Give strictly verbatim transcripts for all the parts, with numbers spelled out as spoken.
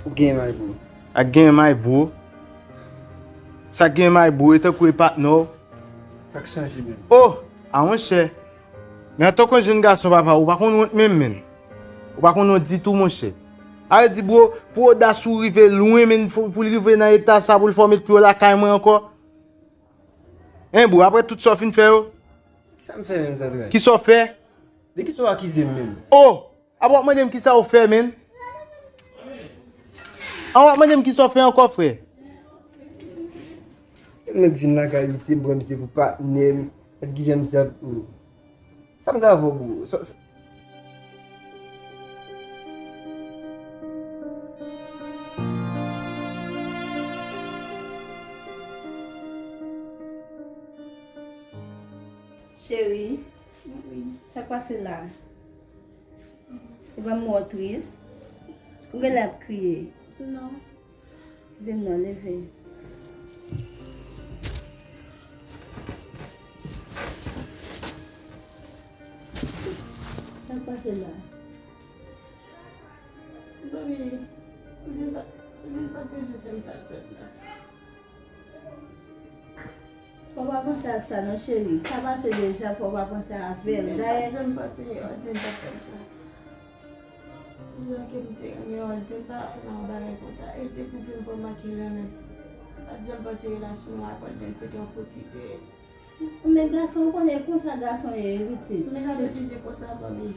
Ou gen may, bro. Ak gen may, bro. Sa gen may, bro, e tankou e patnè w. Sa k chanje menm? Oh, a monchè. Men antanke yon jenn gason, papa, ou pa konn wont menm, menn. Ou pa konn wont ditou, monchè. A vle di, bro, pou odas ou rive lwen, menn, pou, pou l rive nan eta sa, pou l fè w met pye w lakay mwen ankò. Hein, bro, apre tout sa w fin fè yo? Kisa m fè menm, Zadrèl? Kisa w fè? De kisa w akize m menm? Oh! Apa w ap mande m kisa w fè, menn? Apa w ap mande m kisa w fè ankò, frè? Nèg vin lakay misye, m pran misye pou patnè m. Gad kijan misye ap, oh. Sa m ka fè, bro? Sa, sa, Cheri, sa k pase la? Ou pa m wè w tris? Ou genlè ap kriye? Non. Vin non, leve. Sa k pase la? Mami, vin pa, vin pa bezwen fè m sa l fè m la. Fò w pa panse ak sa non, cheri. Sa pase deja, fò w pa panse avè l. Mwen pa t janm panse Odin t ap fè m sa. Jan ke m te renmen Odin, m pa t ap nan yon bagay konsa. E depi w vin remake l renmen m, m pa t janm panse relasyon mwen ak Odin se te yon pwopite. Men gason, ou konnen konsa gason ye, wi pitit. Men sa te vle di konsa, mami.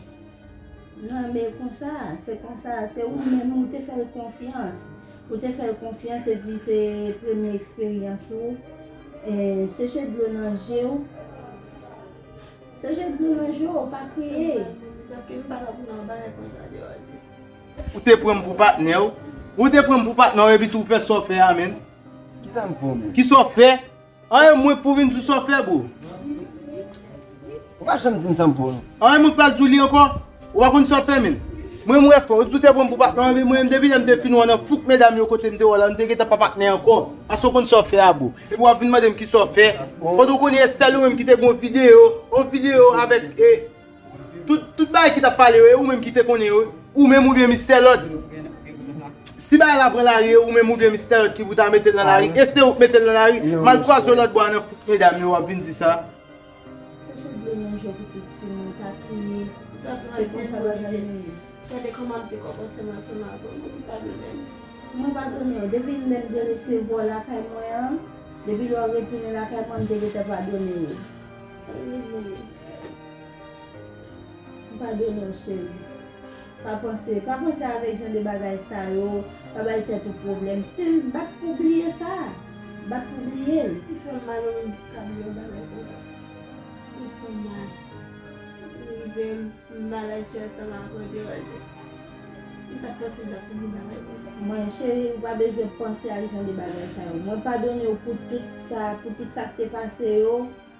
Non, men konsa, se konsa, se ou menm ou te fè l konfyans. Ou te fè l konfyans epi se premye eksperyans ou. E, seche dlo nan je w. Seche dlo nan je w, pa kriye. Paske m pa t ap nan bagay konsa deyò di. Ou te pran m pou patnè w. Ou te pran m pou patnè w epi tou w fè sa w fè a, menn. Kisa m fè w menm? Kisa w fè? Anyen mwen k pou vin di w sa w fè, bro. Ou pa janm di m sa m fè w non. Anyen mwen k pral di w li ankò. Ou pa konn sa w fè, menn. Mwen, mwen fè w di w te pran m pou patnè w, men mwen menm depi lè m te fin wè w nan fouk medam yo kote m te wè w la, m te gentan pa patnè ankò. Paske w konn sa w fè a, bro. Epi w ap vin mande m kisa w fè. Kote w konnen e sèl ou menm ki te gen yon videyo, yon videyo avèk, e, Tout, tout bagay ki t ap pale yo, e ou menm ki te konnen yo, ou menm oubyen Mistè Lòd. Si bagay la pran lari, e ou menm oubyen Mistè Lòd ki pou ta mete l nan lari, e se ou k mete l nan lari, m al kwaze w lòt bò a nan fouk medam yo, w ap vin di sa. Seche dlo nan je w pitit fi m, pa kriye. Se konsa bagay yo ye. Gade kòman m te konpòte m ansanm avè w, mwen padone m. Mwen padone w. Depi lè m te resevwa w lakay mwen an, depi lè w retounen lakay mwen, m te gentan padone w. Padone w, cheri. Pa panse, pa panse avèk jan de bagay sa yo, pa bay tèt ou pwoblèm. Si l bat pou w bliye sa, bat pou w bliye l. Li fè m mal, ou menm ka bliye yon bagay konsa. Li fè m mal. Li rive m malad, chè, ansanm avè w, Geraldine. M pa t panse l t ap fin vin bagay konsa. Mwen, cheri, ou pa bezwen panse ak jan de bagay sa yo. Mwen padone w pou tout sa, pou tout sa k te pase yo,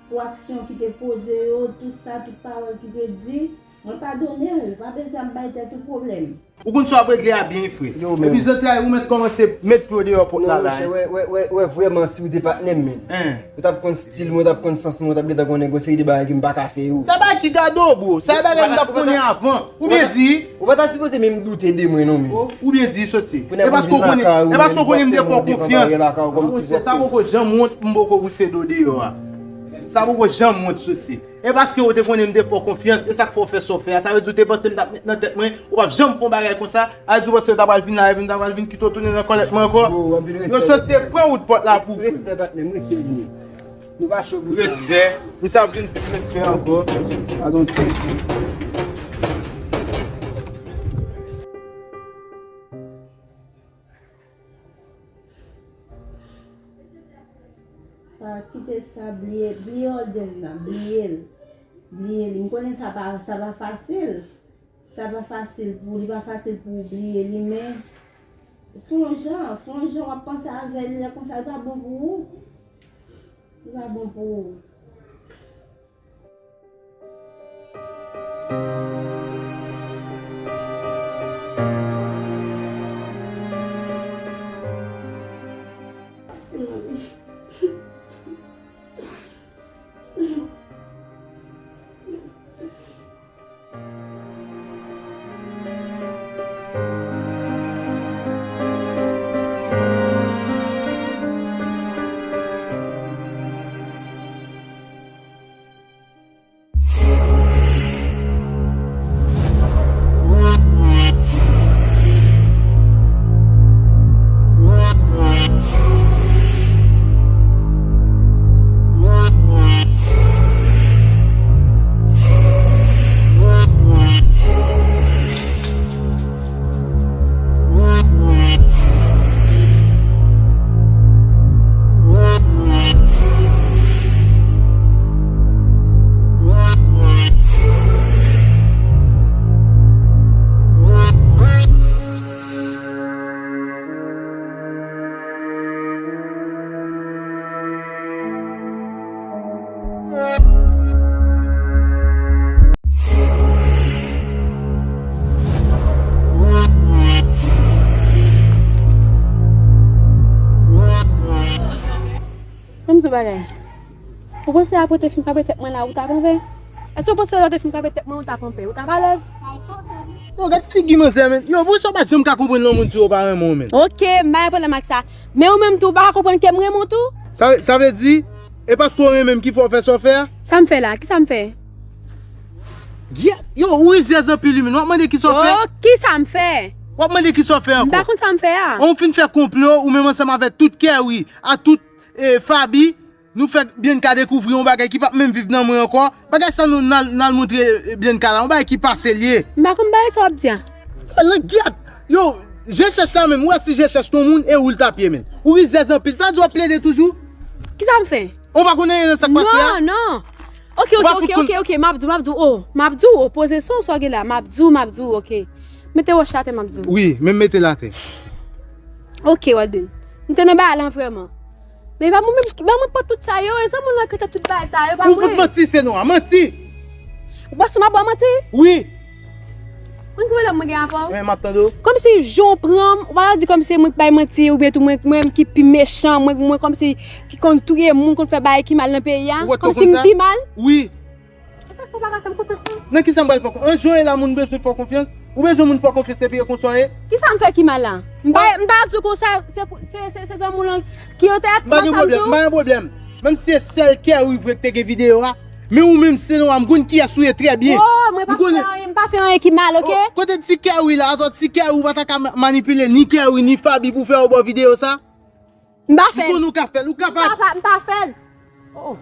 pou aksyon ki te poze yo, tout sa, tout pawòl ki te di. Mwen padone w, ou pa bezwen ap bay tèt ou pwoblèm. Ou konn sa w ap regle a byen, frè. Yo, men. Epi zantray ou mèt kòmanse met pye w deyò pòt la la, hein. Wè, wè, wè, wè, vrèman, si w te patnè m, men. Hein. Ou t ap konn stil mwen, ou t ap konn sans mwen, ou t ap gentan konnen gen yon seri de bagay ke m pa ka fè yo. Sa bagay ki gade w, bro. Sa bagay m t ap konnen avan. Ou byen di. Ou pa ta sipoze menm doute de mwen, non, men. Ou byen di, Sosye. E paske w konnen, e paske w konnen m te fè w konfyans. Sa poko janm wont, m poko pouse do deyò a. Sa poko janm wont, Sosye. E paske w te konnen m te fè w konfyans, e sa k fè w fè sa w fè a. Sa vle di w te panse m t ap met nan tèt mwen, ou p ap janm fè yon bagay konsa. A di w panse m ta pral vin la, epi m ta pral vin kite w tounen nan kòlèt mwen ankò. Yo, Sosye, pran wout pòt la pou ou. Respè, patnè m, respè vini. Nou pa cho pou sa. Respè. Misye ap vin di m respè ankò. I don't think. Pa kite sa, bliye, bliye Holden nan, bliye l. Bliye li. M konnen sa pa, sa pa fasil. Sa pa fasil pou, li pa fasil pou w bliye li, men fè yon jan, fè yon jan w ap panse avè li, lè konsa li pa bon pou ou. Li pa bon pou ou. Ou panse apre w te fin frape tèt mwen la, ou t ap anpè? Èske w panse lè w te fin frape tèt mwen, ou t ap anpè? Ou t ap alèz? Yo, gad figi manzè, men. Yo, pou sa w pa janm ka konprann lè yon moun di w pa renmen w, men. Ok, m pa gen pwoblèm ak sa. Men ou menm tou, ou pa ka konprann ke m renmen w tou? Sa, sa vle di, e paske w renmen m ki fè w fè sa w fè a? Sa m fè la? Ki sa m fè? Gad, yo, ou rizèz anpil, men. W ap mande ki sa w fè? Oh, ki sa m fè? W ap mande ki sa w fè ankò? M pa konn sa m fè a. Ou fin fè konplo, ou menm ansanm avèk tout Kerry, a tout, eh, Faby, nou fè Bianca dekouvri yon bagay ki p ap menm viv nan mwen ankò. Bagay sa nou n al, n al montre, eh, Bianca la, yon bagay ki pase l ye. M pa konn bagay sa w ap di a. Yo, langyèt! Yo, je chèch la menm, ou wè si je chèch ton moun e ou l t ap ye, men. Ou rizèz anpil, sa di w ap plede toujou? Ki sa m fè? Ou pa konn anyen nan sa k pase a? Non, non. Ok, ok, ok, ok, ok, m ap di w, m ap di w, oh, m ap di w, oh, poze son sa w gen la, m ap di w, m ap di w, ok. Mete wòch la atè, m ap di w. Wi, men mete l atè. Ok, Walden. M te nan bagay lan vrèman. Men pa mwen menm, pa mwen pran tout sa yo, e zanmi w lan ki te tout bagay sa yo, pa mwen. Ou fout manti, se nwa, manti! Ou panse m ap ba w manti? Wi. Mwen ki pwoblèm mwen gen avè w? Men m ap tande w. Kòmsi jan w pran m, ou pa ka di kòmsi mwen k bay manti, oubyen tou mwen, mwen ki pi mechan, mwen, mwen kòmsi ki konn touye moun, konn fè bagay ki mal nan peyi a. Ou wè tou konn sa? Kòmsi m pi mal? Wi. E sa k fè w pa ka fè m konfyans lan? Nan ki sa m pral fè w konfyans? An jan w ye la, moun bezwen fè w konfyans? Ou bezwen moun fè w konfyans epi e konsa w ye? Ki sa m fè ki mal la? M pa, m pa di w konsa, se, se, se, se zanmi w lan ki antèt, m pa gen pwoblèm, m pa gen pwoblèm. Menm si se sèl Kerry vre ki te gen videyo a, men ou menm se nwa, m konn kiyès ou ye trè byen. Oh, mwen pa fè anyen, m pa fè anyen ki mal, ok? Oh, kote ti Kerry la, atò ti Kerry ou pa ta ka ma-, manipile ni Kerry ni Faby pou fè yo ba w videyo sa? M pa fè l. M konn ou ka fè l, ou kapab. M pa, m pa fè l. Oh.